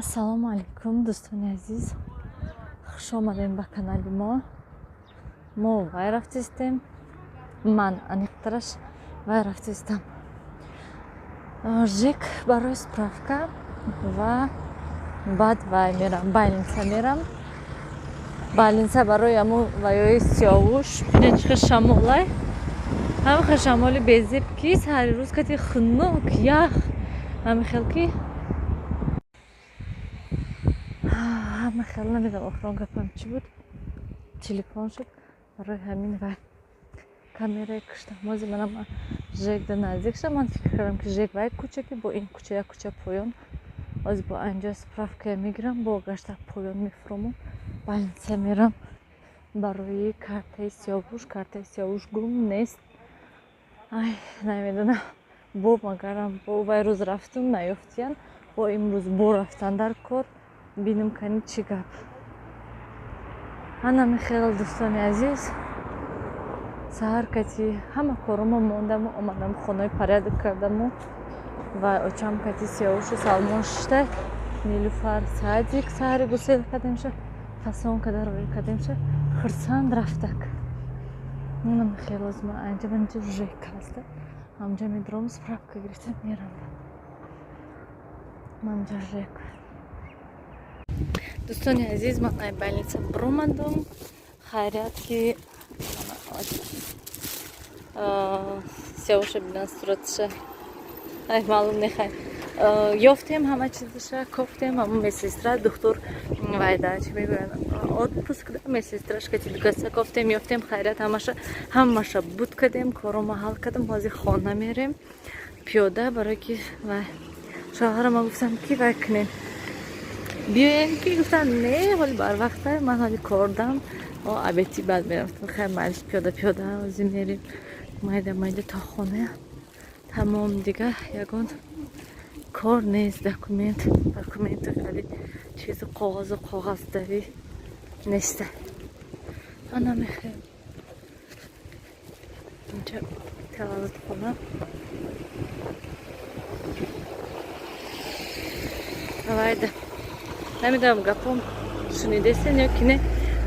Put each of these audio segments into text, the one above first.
Ассалому алайкум, дӯстони азиз, хуш омадем ба канали мо. Мо вай рафтистем, ман аниқтараш вай рафтистам ЖЭК барои справка ва баъд вай мерам, больница мерам, больница барои аму ваёи Сиёвуш. Бинед, чӣ хел шамолай, ҳама хел шамоли безеб, ки саҳари рӯз кати хунук, ях, ҳама хел ки ҳама хел. Намедонам, охирон гапам чӣ буд, телефон шуд, барои ҳамин вай камераи куштам. Ҳозир манам ЖЭК да наздик шудам. Ман фикр кардам, ки ЖЭК вай кӯча, ки бо ин кӯча як кӯча поён. Ҳозир бо анҷо справкая мегирам, бо гашта поён мефуромам, больница мерам барои картаи Сиёвуш. Картаи Сиёвуш гум нест. Ай, намедонам, бо магарам бо вай рӯз рафтум, наёфтиян, бо имрӯз бо рафтан дар кор, бинем кани чӣ гап. Ана михел, дӯстони азиз, саҳар кати ҳама коромо мондаму омадам, хонаи порядок кардаму ва очам кати Сиёвушу Салмон шишта, Нилуфар садик, саҳари гусел кардемша, фасон када роӣ кардемша, хурсанд рафтак. Ана михел, озма анҷа манҷа ЖЭК ҳаста, ҳамҷа медуром, справка гирифта мерам. Манҷа ЖЭК. Дӯстони азиз, ман ай больница биромадум. Хайрият, ки Сиёвуша бинан, суратша. Ай, маълум не, хай, ёфтем ҳама чизаша, кофтем. Ҳама медсестра, духтур вайда, чӣ мегӯянд, отпуск да, медсестраш кати дугаса кофтем, ёфтем. Хайрият, ҳамаша, ҳамаша буд кардем, корома ҳал кардам. Ҳозир хона мерем пиёда, барое ки вай шавҳарама гуфтам, ки вай кунем, биёем, ки гуфтам, не, ҳоли барвақта, ман ҳоли кордам, обеди баъд мерафтам. Хайр, майлиш, пиёда пиёда ҳозир мерем, майда майда то хона. Тамом, дига ягон кор нест, документ документу хеле чизу коғазу коғаздарӣ неста. Ана мехоҳем инҷа таваллудхона. Вайда, намедонам, гапом шунидесен ё ки не.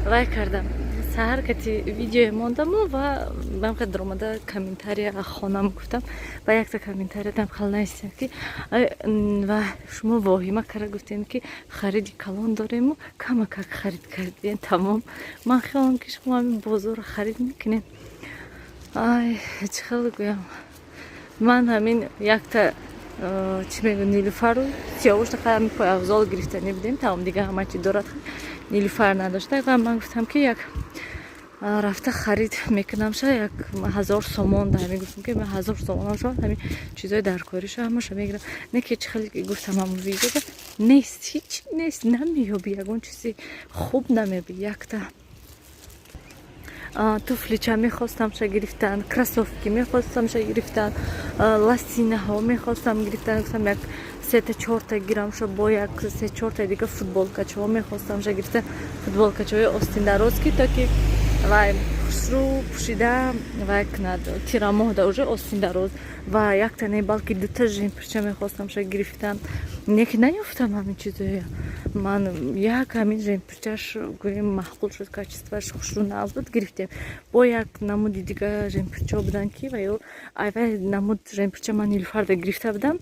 Вай кардам, саҳар кати видеое мондаму ва бамқа даромада комментария хонам гуфтам ва якта комментария дам хал навистем, ки ва шумо воҳима кара гуфтем, ки хариди калон дорему камакак харид кардем, тамом. Ман хиёлам, ки шумо ҳамин бозорро харид мекунем. Ай, чӣ хел гӯям, ман ҳамин якта, чӣ мегӯ, Нилуфару Сиёвушта ҳами пойафзол гирифтанӣ будем, тамом, дига ҳама чи дорад, Нилуфар надошта. Ва ман гуфтам, ки як рафта харид мекунамша, 1000 сомон да ҳамин гуфтам, ки ман 1000 сомонам шавад, ҳамин чизои даркориша ҳамаша мегирам. Не ки чӣ хеле гуфтам, ҳамон видеода нест, ҳеҷ нест, намеёбӣ, ягон чизи хуб намеёбӣ. Якта туфлича мехостамша гирифтан, кроссовки мехостамша гирифтан, лосинаҳо мехостам гирифтан. Гуфтам, як сета чорта гирамша, бо як се чорта дига футболкачаҳо мехостамша гирифтан, футболкачаҳои остиндароз, ки то ки вай хушрӯ пӯшида вай кунад тирамоҳда, уже остиндароз. Ва якта не, балки дута жемпирча мехостамша гирифтан, не ки наёфтам ҳамин чизоя. Ман як ҳамин жемпирчаш, гӯем, маъқул шуд, качествоаш хушрӯ нағз буд, гирифтем. Бо як намуди дига жемпирчаҳо буданд, ки ва ё айвай намуд жемпирча ман Нилуфарда гирифта будам,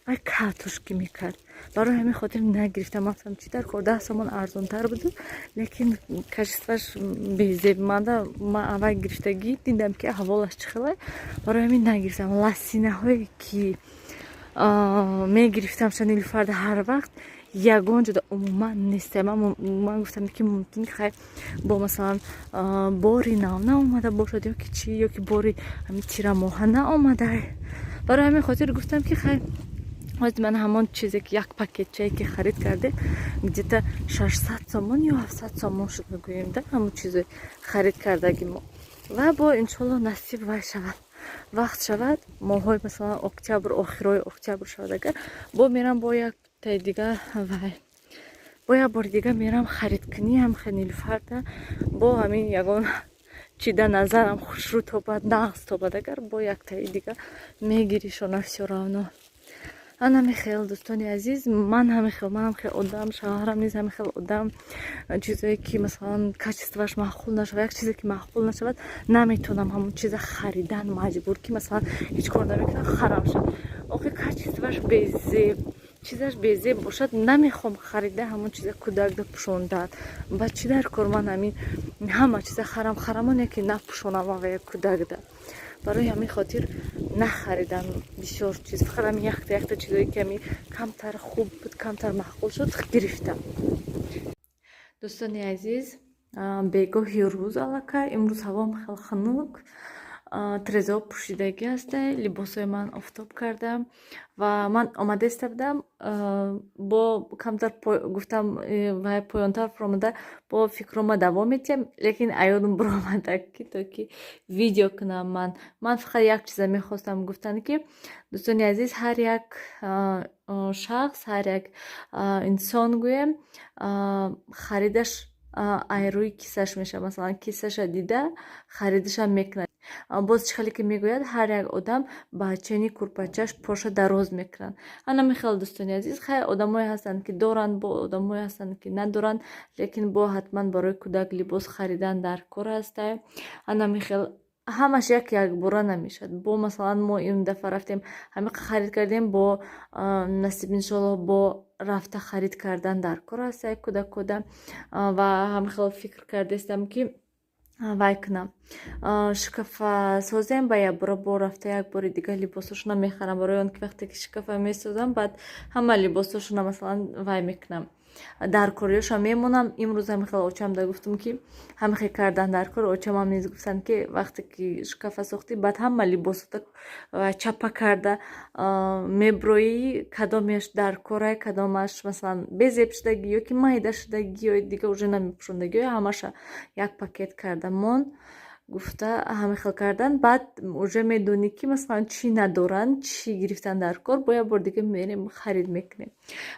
вай катушки мекард, барои ҳамин хотир нагирифтам. Гуфтам, чӣ дар кор, 10 сомон арзонтар буду, лекин качествоаш безеб манда. Ман аввал гирифтагӣ дидам, ки аҳволаш чӣ хелай, барои ҳамин нагирифтам. Лосинаҳое ки мегирифтамша Нилуфарда ҳар вақт, ягон ҷода умуман нестем. Ман гуфтам, ки мумкин, хай, бо масалан бори нав наомада бошад ё ки чӣ, ё ки бори ҳамин тирамоҳа наомада. Барои ҳамин хотир гуфтам, ки хай, ҳозир ман ҳамон чизе ки як пакетчае ки харид кардем, где-то 600 сомон ё 700 сомон шуд, мегӯем да, ҳамон чизе харид кардаги мо. Ва бо иншолло насиб вай шавад, вақт шавад, моҳҳои масалан октябр, охирои октябр шавад агар, бо мерам, бо яктаи дига вай, бо як бори дига мерам харидкунӣ ҳам Нилуфарда. Бо ҳамин ягон чи да назарам хушрӯ тобад, нағз тобад агар, бо яктаи дига мегиришона, всё равно. Ана хел, дӯстони азиз, ман ҳамин хел, манам хел одам, шавҳарам низ ҳамин хел одам. Чизое ки, масалан, качествоаш маъқул нашавад, як чизе ки маъқул нашавад, наметавонам ҳамон чиза харидан, маҷбур ки, масалан, ҳеҷ кор намекунам, харамша. Охи, качествоаш безеб, чизаш безеб бошад, намехоҳам харида ҳамон чиза кӯдакда пӯшондан. Ба чӣ дар кор ман ҳамин ҳама чиза харам, харамоне ки напӯшонам авая кӯдакда? Барои ҳамин хотир нахаридам бисёр чиз, фақат ҳамин якта якта чизое ки ҳамин камтар хуб буд, камтар маъқул шуд, гирифтам. Дӯстони азиз, бегоҳи рӯз аллакай, имрӯз ҳавом хел хунук, трезо пӯшидагӣ ҳастай, либосҳои ман офтоб кардам ва ман омада иста будам, бо камтар гуфтам, вай поёнтар фуромада, бо фикрома давом медиҳам, лекин аёдам буромада ки то ки видео кунам. Ман фақат як чиза мехостам гуфтан, ки, дӯстони азиз, ҳар як шахс, ҳар як инсон, гӯем, харидаш ай рӯи кисаш мешавад. Масалан, кисаша дида харидаша мекунад. Боз чӣ хеле ки мегӯяд, ҳар як одам ба чени курпачаш поша дароз мекунад. Ана мехел, дӯстони азиз, хай, одамое ҳастанд, ки доранд, бо одамое ҳастанд, ки надоранд, лекин бо ҳатман барои кӯдак либос харидан дар кор ҳастай. Ана мехел, ҳамаш як якбора намешавад. Бо, масалан, мо ин дафъа рафтем, ҳамиқа харид кардем, бо насиб, иншоаллоҳ, бо рафта харид кардан дар кор ҳастай кӯдакода. Ва ҳамихел фикр кардаистам, ки вай кунам, шкафа созем, ба якбора бо рафта як бори дигар либосошона мехарам, барои он ки вақте ки шкафа месозам, баъд ҳама либосошона, масалан, вай мекунам, дар кориёша мемонам. Имрӯз ҳамихел очамда гуфтам, ки ҳамихел кардан дар кор. Очамам низ гуфтанд, ки вақте ки шкафа сохтӣ, баъд ҳама либосота чапа карда меброӣ, кадомеш дар корай, кадомаш, масалан, безеб шудагӣ ё ки майда шудагӣ ё дига уже намепӯшондагӣ, ҳамаша як пакет карда мон, гуфта, ҳамихел кардан. Баъд уже медонӣ, ки, масалан, чӣ надоранд, чӣ гирифтан дар кор, бо як бор дига мерем, харид мекунем.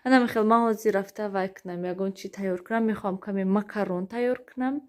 Ана мехел, ман ҳозир рафта вай кунам, ягон чӣ тайёр кунам. Мехоҳам каме макарон тайёр кунам.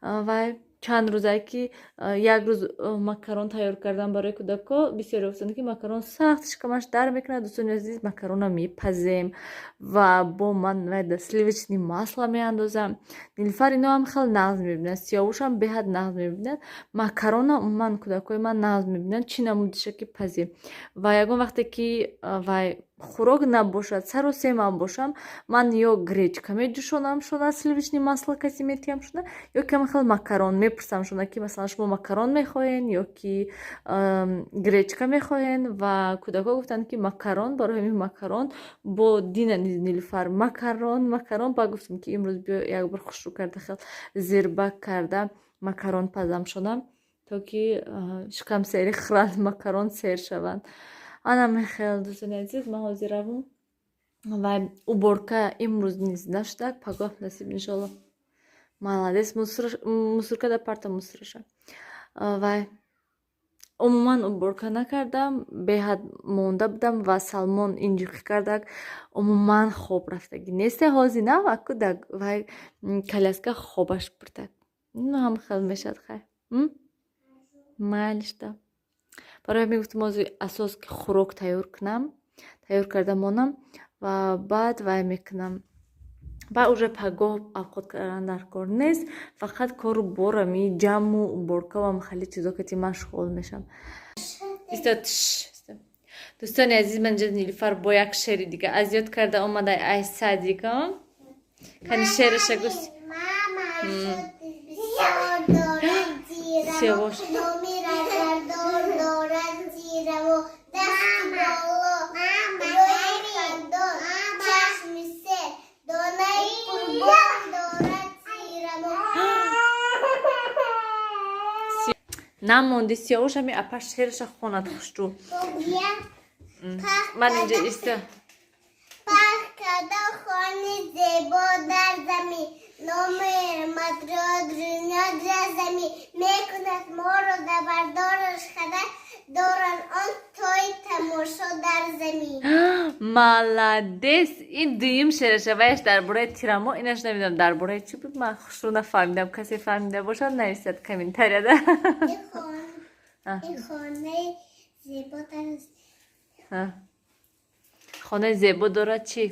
Вай чанд рӯзае ки як рӯз макарон тайёр кардам барои кӯдакҳо, бисёре гуфтанд, ки макарон сахт шикамаш дар мекунад. Дӯстони азиз, макарона мепазем ва бо ман вайда сливочный масло меандозам. Нилфар иноам хеле нағз мебинад, Сиёвушам беҳад нағз мебинад макарона. Умуман, кӯдакҳои ман нағз мебинанд, чӣ намудиша ки пазем. Ва ягон вақте ки вай хӯрок набошад, сару семам бошам, ман ё гречка меҷӯшонам шона, сливочный масло каси метиҳам шона, ё каме хел макарон мепурсам шона, ки, масалан, шумо макарон мехоҳен ё ки гречка мехоҳен? Ва кӯдакҳо гуфтанд, ки макарон. Барои ҳамин макарон бо дина Нилуфар макарон, макарон. Ба гуфтам, ки имрӯз биё, якбор хушрӯ карда, хел зирбак карда макарон пазам шона, то ки шикамсери хӯранд, макарон сер шаванд. Ана мехел, дӯстони азиз, ман ҳозир равам ва уборка имрӯз низ нашудак, пагоҳ насиб, иншолло. Молодец, мусорка да парта мусораша. Вай умуман уборка накардам, беҳад монда будам ва Салмон инҷиқӣ кардак, умуман хоб рафтагӣ несте. Ҳозир нав аку вай коляска хобаш бурдак. Ҳам хел мешавад, хай, майлишта. Барои ҳамин гуфтам, ҳозир асос ки хӯрок тайёр кунам, тайёр карда монам ва баъд вай мекунам. Баъд уже пагоҳ авқот кардан дар кор нест, фақат кору борами ҷамъу уборка ва хеле чизо кати машғул мешавам. Дӯстони азиз, ман инҷа Нилуфар бо як шери дига аз ёд карда омада, ай садикам. Кани, шераша гӯс. Мама, бисёр дорад зираво, Сиёвош. Номи разардор дорад зираво, дасти боло, рӯи хандон, чашми сер, донаи қурбон дорад зираво. Намонди, Сиёвуш, ҳами апа шераша хонад хушрӯ. Богӯя. Ман инҷа иста. Пах карда хони зебо дар замин, номи матрод замин мекунад моро дабардораш хада доранд он тои тамошо дар замин. Молодец! Ин дуюм шераша, ваяш дар бораи тирамо, инаш намедонам дар бораи чӣ буд, ман хушрӯ нафаҳмидам. Касе фаҳмида бошад, нависад комментарияда. Ин хонаи зебо дар Хонаи зебо дорад чӣ?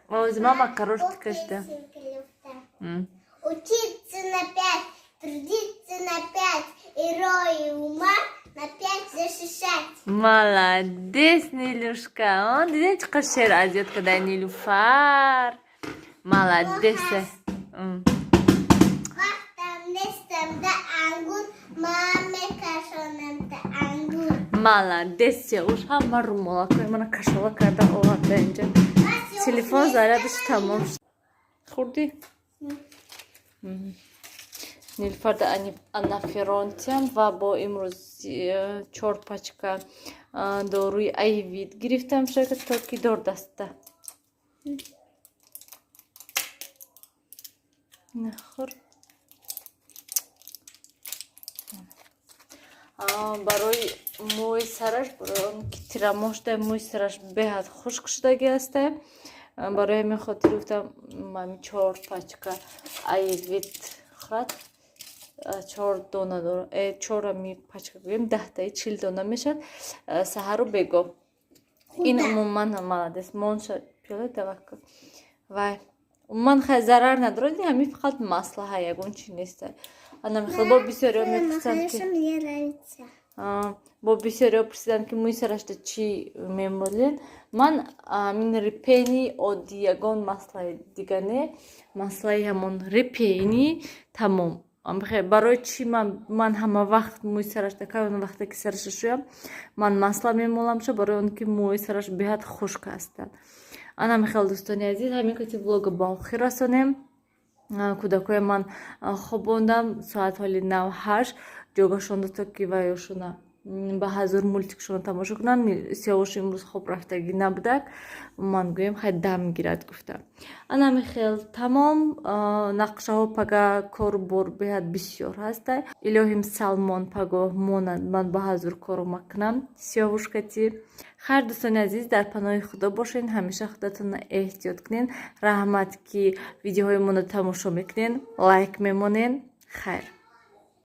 Ози мама карошти кашда. Учиться на пять, трудиться на пять, и рои ума на пять защищать. Молодец, Нилюшка. Он дидем, чӣ қадр шеър аз ёд кардай Нилуфар. Молодец. Вақтам нестам да ангур, ман мекашонам да ангур. Молодец. Уж ҳама румолакҳои мана кашола карда оварда инҷа. Телефон зарядаш тамом шуд. Хурдӣ? Нилуфарда анаферонтиам ва бо имрӯз чор пачка доруи Аевит гирифтам, шака то ки дордаста. Нахӯр. Барои мӯи сараш, барои он ки тирамоҳ шуда, мӯи сараш беҳад хушк шудагӣ аста. Барои ҳамин хотир гуфтам, ҳамин чор пачка Аевит хӯрад. Чор дона дора, чор ами пачка гӯем, 10таи 40 дона мешавад, саҳару бегоҳ. Ин умуман молодец, монша пиёла давакка. Вай умуман хай зарар надорад, ин ҳамин фақат маслаҳа, ягон чи неста. Ана михел бо бисёриҳо мепурсанд ки Хорошо, мне нравится. Бо бисёриҳо пурсиданд, ки мӯи сарашда чӣ мемолен. Ман ҳамин Репени оддӣ, ягон маслаи дига не, маслаи ҳамон Репени, тамом. Барои чӣ ман ҳама вақт мӯи сарашда, кай он вақте ки сараша шӯям, ман масла мемоламша, барои он ки мӯи сараш беҳад хушк ҳастанд. Ана михел, дӯстони азиз, ҳамин кати влога ба охир расонем. Кӯдакҳои ман хобондам, соат ҳоли 9:08, ҷогашонда, то ки вайошона ба ҳазур мультикшона тамошо кунанд. Сиёвуш имрӯз хоб рафтагӣ набудак, ман гӯем хай дам гирад гуфта. Ана михел, тамом нақшаҳо, пага кору бор беҳад бисёр ҳаста. Илоҳим Салмон пагоҳ монад, ман ба ҳазур кору макунам сиёвушкати. Хайр, дӯстони азиз, дар паноҳи Худо бошед, ҳамеша худатонро эҳтиёт кунед. Раҳмат, ки видеоҳои моро тамошо мекунед, лайк мемонед. Хайр.